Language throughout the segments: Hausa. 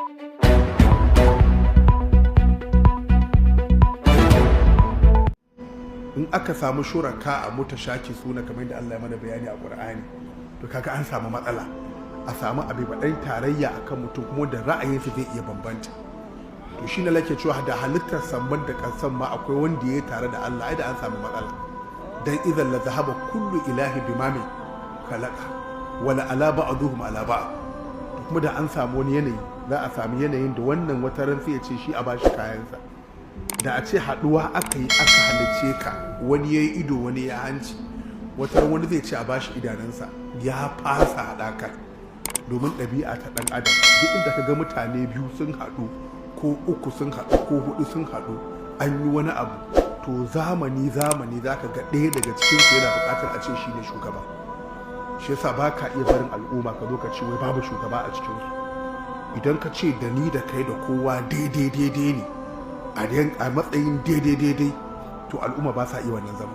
In aka samu shuraka a mutashaki suna, kamar yadda Allah ya mana bayani a Qur'ani, to kaga an samu matsala. A samu abu baɗan tarayya akan mutum kuma da ra'ayinsa zai iya bambanta. To shine lake cewa da halittar samman da kasan ma akwai wanda ya tare da Allah, ai da an samu matsala. Dan idan la zahaba kullu ilahi bima mai khalaqa wala ala ba'dhum ala ba'd. To kuma da an samu wani yanayi, za a samu yanayin da wannan wata ran sai ya ce shi a bashi kayansa. Da a ce haɗuwa aka yi aka halicce ka, wani ya yi ido, wani ya hanci, wata ran wani zai ce a bashi idanunsa, ya fasa haɗakar. Domin ɗabi'a ta ɗan adam, duk inda ka ga mutane biyu sun haɗu, ko uku sun haɗu, ko huɗu sun haɗu, an yi wani abu, to zamani zamani za ka ga ɗaya daga cikinsu yana buƙatar a ce shi ne shugaba. Shi yasa ba ka iya barin al'umma ka zo ka ce wai babu shugaba a cikinsu. Idan ka ce da ni da kai da kowa daidai daidai ne, a matsayin daidai daidai, to al'umma ba sa iya wannan zama.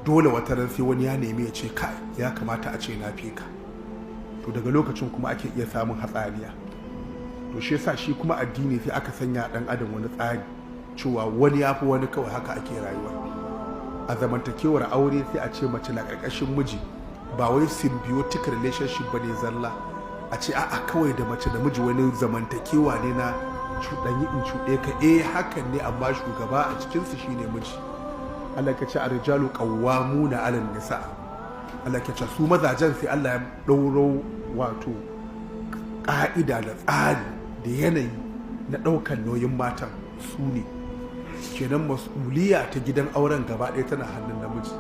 Dole wata ran sai wani ya nemi ya ce, "Kai, ya kamata a ce na fi ka." To daga lokacin kuma ake iya samun hatsaniya. To shi yasa shi kuma addini sai aka sanya dan adam wani tsari cewa wani ya fi wani, kawai haka ake rayuwa. A zamantakewar aure sai a ce mace na ƙarƙashin miji, ba wai symbiotic relationship ba ne zalla. A ce a'a, kawai da mace da miji wani zamantakewa ne na cuɗanyi in cuɗe ka. Eh, hakan ne, amma shugaba a cikinsu shine miji. Allah ya ce ar-rijalu qawwamuna 'ala nisa. Allah ya ce su mazajen, sai Allah ya ɗauro wato ƙa'ida da tsari da yanayi na ɗaukan nauyin matan. Su ne kenan mas'uliya ta gidan auren gaba ɗaya tana hannun namiji.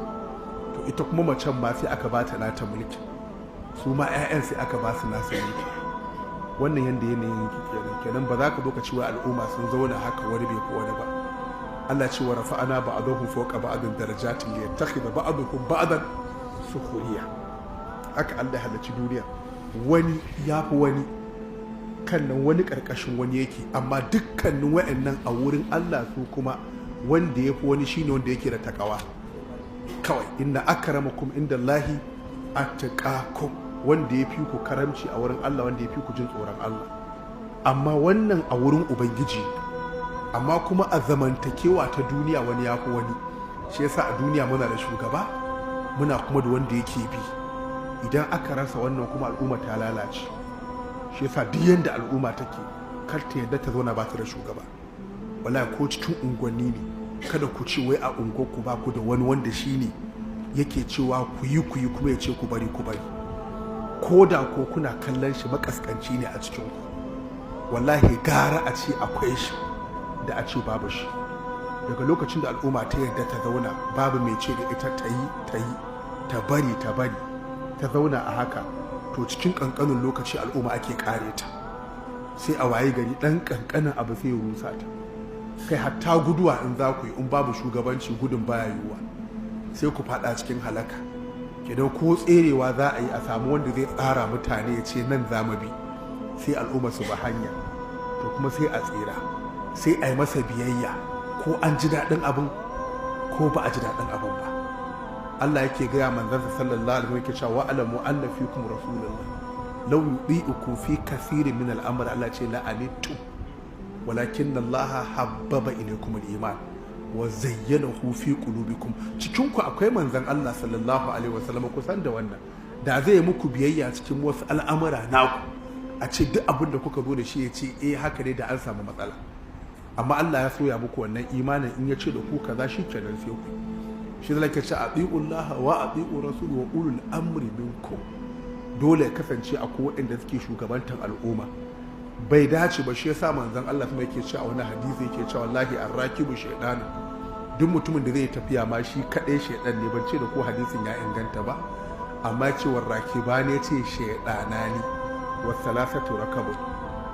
To ita kuma macen ma sai aka bata nata mulki, su ma 'ya'yan sai aka ba su nasu mulki. Wannan yanda yanayin yake kenan. Kenan ba za ka zo ka ci wa al'umma sun zauna haka wani bai fi wani ba. Allah ce wa rafa'ana ba'dahum fawqa ba'din darajatin liyattakhidha ba'duhum ba'dan sukhriya. Haka Allah ya halicci duniya, wani ya fi wani, kan nan wani karkashin wani yake, amma dukkanin wa'annan a wurin Allah su kuma wanda ya fi wani shine wanda yake da takawa kawai. Inna akramakum indallahi attaqakum. Wanda ya fi ku karamci a wurin Allah, wanda ya fi ku jin tsoron Allah. Amma wannan a wurin Ubangiji, amma kuma a zamantakewa ta duniya wani ya fi wani. Shi yasa a duniya muna da shugaba, muna kuma da wanda yake bi. Idan aka rasa wannan kuma al'umma ta lalace. Shi yasa duk yanda al'umma take, kar ta yadda ta zauna ba ta da shugaba. Wallahi ko cikin unguwanni ne, kada ku ce wai a unguwarku ba ku da wani wanda shi ne yake cewa ku yi, ku yi, kuma ya ce ku bari, ku bari. Ko da ko kuna kallon shi makaskanci ne a cikin ku, wallahi gara a ce akwai shi da a ce babu shi. Daga lokacin da al'umma ta yarda ta zauna babu mai ce da ita ta yi, ta yi, ta bari, ta bari, ta zauna a haka, to cikin kankanin lokaci al'umma ake kare ta. Sai a waye gari dan kankanin abu sai ya rusa ta. Kai, hatta guduwa in za ku yi, in babu shugabanci gudun baya yiwuwa, sai ku fada cikin halaka. Kenan ko tserewa za a yi, a samu wanda zai tsara mutane ya ce nan za mu bi, sai al'umma su ba hanya, to kuma sai a tsira, sai a yi masa biyayya, ko an ji daɗin abin ko ba a ji daɗin abin ba. Allah yake gaya manzansa sallallahu alaihi wasallam, yake cewa wa'lamu anna fikum rasulullah law yuti'ukum fi kathirin min al-amr. Allah ce la'anittum walakin Allah habbaba ilaykum al-iman wa zayyanahu fi qulubikum. Cikin ku akwai manzon Allah sallallahu alaihi wasallam, ku san da wannan. Da zai muku biyayya cikin wasu al'amura naku, a ce duk abin da kuka zo da shi ya ce eh, haka ne, da an samu matsala. Amma Allah ya soya muku wannan imanin, in ya ce da ku kaza, shi kenan sai ku. Shi zai ke ce ati'u Allah wa ati'u rasul wa ulul amri minkum. Dole ya kasance akwai waɗanda suke shugabantar al'umma. Bai dace ba. Shi yasa manzon Allah kuma yake cewa wani hadisi, yake cewa wallahi arrakibu shaytan, duk mutumin da zai tafiya ma shi kadai shaydan ne. Ban ce da ko hadisin ya inganta ba, amma cewar rakiba ne ce shaydana ne wa salasatu rakabu.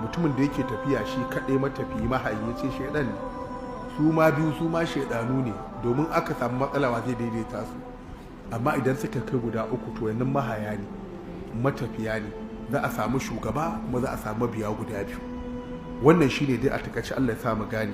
Mutumin da yake tafiya shi kadai, matafiyi, mahayi, ya ce shaydan ne. Su ma biyu su ma shaidanu ne, domin aka samu matsala wa zai daidaita su? Amma idan suka kai guda uku, to yannan mahaya ne, matafiya ne, za a samu shugaba kuma za a samu mabiya guda biyu. Wannan shine dai a takaice. Allah ya sa mu gane.